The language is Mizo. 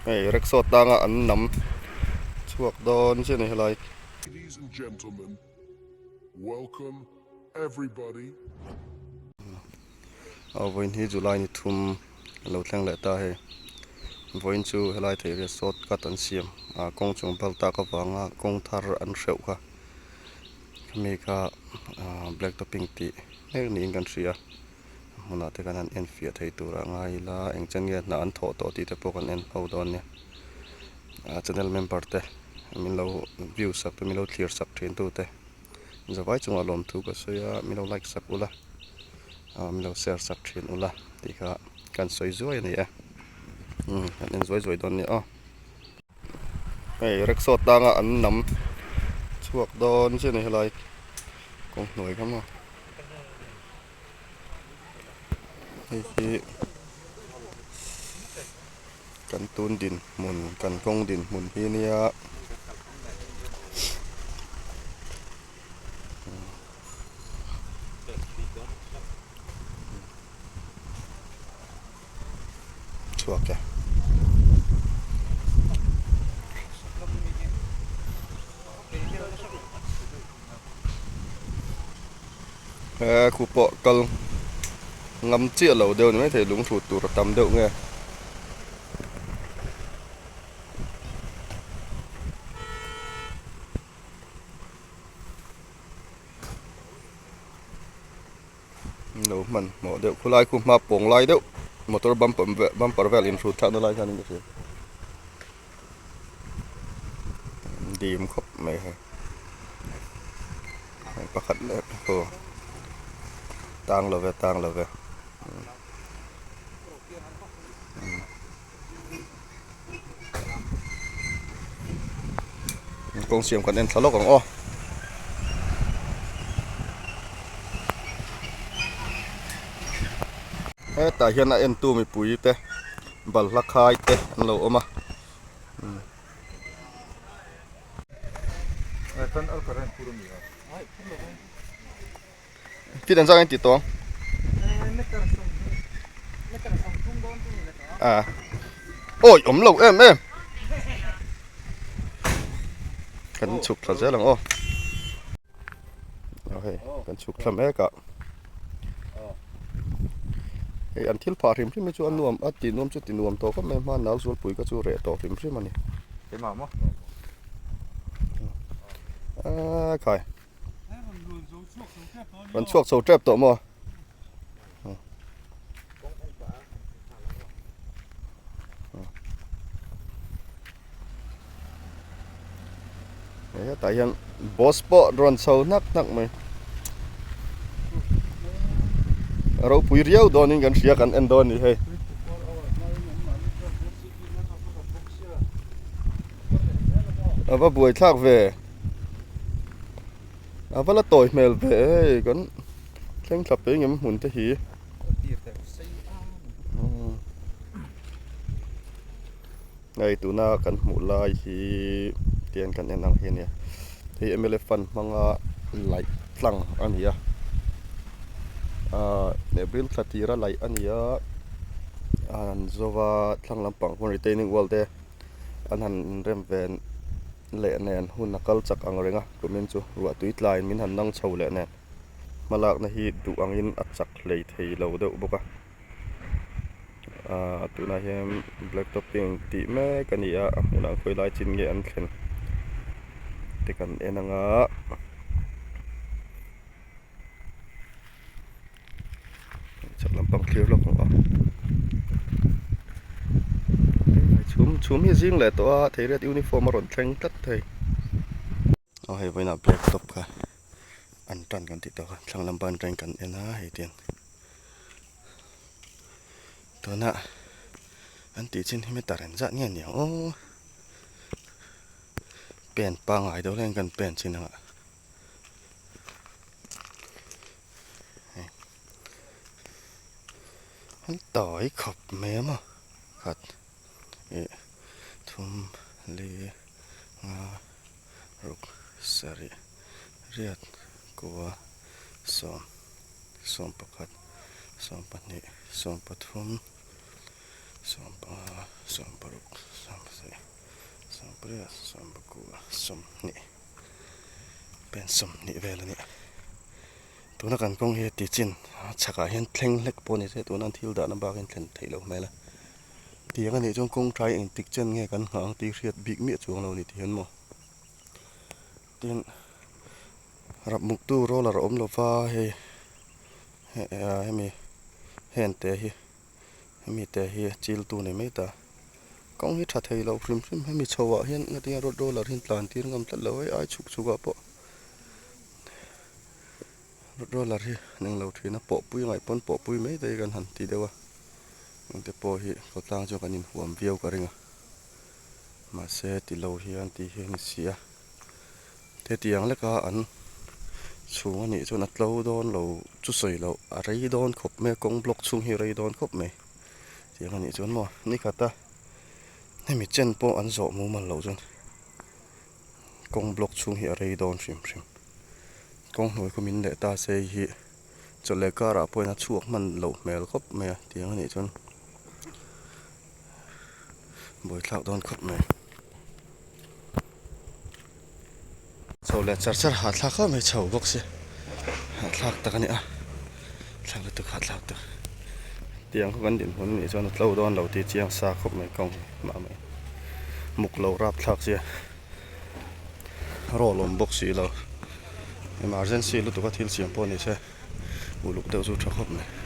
Hei rickshaw tanga an nam chhuak dawn chiah a ni helai. Ladies and gentlemen, welcome everybody. Aw vawiin hi July ni thum a lo thleng leh ta hei. Vawiin chu helai thei riat short cut an siam a kawng chung bal tak avanga kawng thar an hreuh kha khami kha ah black topping tih mek niin kan hria a hmunah te khan an en fiah thei tur a ngai ila eng chen nge hna an thawh tawh tih te pawh kan en ho dawn nia ah channel member te min lo view sak te min lo thlir sak thin tu te. Zavai chungah lawmthu ka sawi a, min lo like sak ula, ah min lo share sak thin ula tih kha kan sawi zuai a ni e. Umm kan en zuai zuai dawn nia aw. Hei rickshaw tanga an nam chhuak dawn chiah a ni helai kawng hnuai kha maw. Hei hi kan tun dinhmun kan kawng dinhmun hi nia. Chhuak e. He khu pawh kal ngam chiah lo deuh ni maithei lung hrut tur a tam deuh nge. Lo hmanhmawh deuh khulai khu hma pawng lai deuh motor bumper bumper vel inhrut thlakna lai khan in ka hria dim khawp mai hei hei pakhat leh aw tang lo ve tang lo ve kawng siam kan en thla lawk ang aw. Hetah hian a entu mipui te balhla khai te an lo awm a. Fit an zak in ti tawng. À. Ôi awm lo em em. Kan chhuk thla zel ang aw. Aw hei kan chhuk thla mek a. Hei an thil phah hrim hrim hi chu a nuam a ti nuam chu ti nuam tawh khawp mai hma nau zualpui kha chu reh tawh hrim hrim a ni. A khai. Rawn chhuak chho tep tawh maw? Hetah hian bus pawh rawn chho hnak hnak mai. A ropui riau dawnin kan hria kan en dawn a ni hei. A va buai thlak ve. A va la tawi hmel ve hei kan thleng thla pe engem hmun te hi. Hei tuna kan hmuh lai hi tian kan en ang hi a nia. Hei mla fund hmanga laih tlang a ni a. Ahh April thla tira laih a ni a. An zova thlang lampang pawn retaining wall te an han inrem ve leh nen hun a kal chak ang reng a kumin chu ruah tui tlaiin min han nang chho leh nen hmalakna hi duh angin a chak hlei thei lo deuh bawk a ahh tunah hian black topping tih mek a ni a a hmunah khawi lai chin nge an thlen te kan en ang a. Chak lampang thlir lawk ang a chhum chhum hi a zing leh tawh a thei riat uniform a rawn thleng tlat thei aw hei vawiinah black top kha an tan kan tih tawh kha thlang lam ban atangin kan en a hei tiang tuna an tih chin hi meter engzat nge ni ang aw pen pangngai deuh hlek in kan pen chin ang a. An tawi khawp mai a maw khat ih thum li nga ruk sarih riat kua sawm sawm pakhat sawm pahnih sawm pathum sawm panga sawm paruk sawm. Pasarih, sawmpariat, sawmpakua, sawmhnih pen 20 vel a ni. Tuna kan kawng hi ti chin chhakah hian thleng hlek pawh a ni se tuna an thil dahna bak hian thlen theih loh hmel a. Tiang a nih chuan kawng ṭai engtik chen nge kan nghah ang tih hriat bik miah chuang lo a ni tihian maw. Tin, rapmuktu roller a awm lova hei hemi hengte hi. Hemi te hi chil tu ni mai ta. Kawng hi tha thei lo hrim hrim hemi chho ah hian ngatinge road roller hi an tlan tir ngam tlat lo hei ai chhuk chhuk ah pawh road roller hi an englo thin a pawh pui ngaih pawn pawh pui mai te hi kan han ti deuh a engte pawh hi khawtlang chuan kan inhuam viau ka ring a mahse ti lo hian tih hi a ni si a. Hetiang leka an chhung a nih chuan a tlo dawn lo chu sawi loh a rei dawn khawp mai a kawng block chhung hi a rei dawn khawp mai tiang a nih chuan maw ni khata hemi chen pawh an zawh mumal loh chuan kawng block chhung hi a rei dawn hrim hrim kawng hnuai khaw min leh ta se hei hi chawlh leh karah pawhin a chhuak hman loh hmel khawp mai a tiang a nih chuan buaithlak dawn khawp mai. Chho leh char char hahthlak khawp mai chho bawk si hahthlak tak a ni a thlak lutuk hahthlak tak tiang khaw kan dinhmun nih chuan a tlo dawn lo tih chiang sa khawp mai kawng hi mah mai muk lo rap thlak sia rawl awm bawk si lo emergency lutuk a thil siam pawh ni se uluk deuh chu tha khawp mai.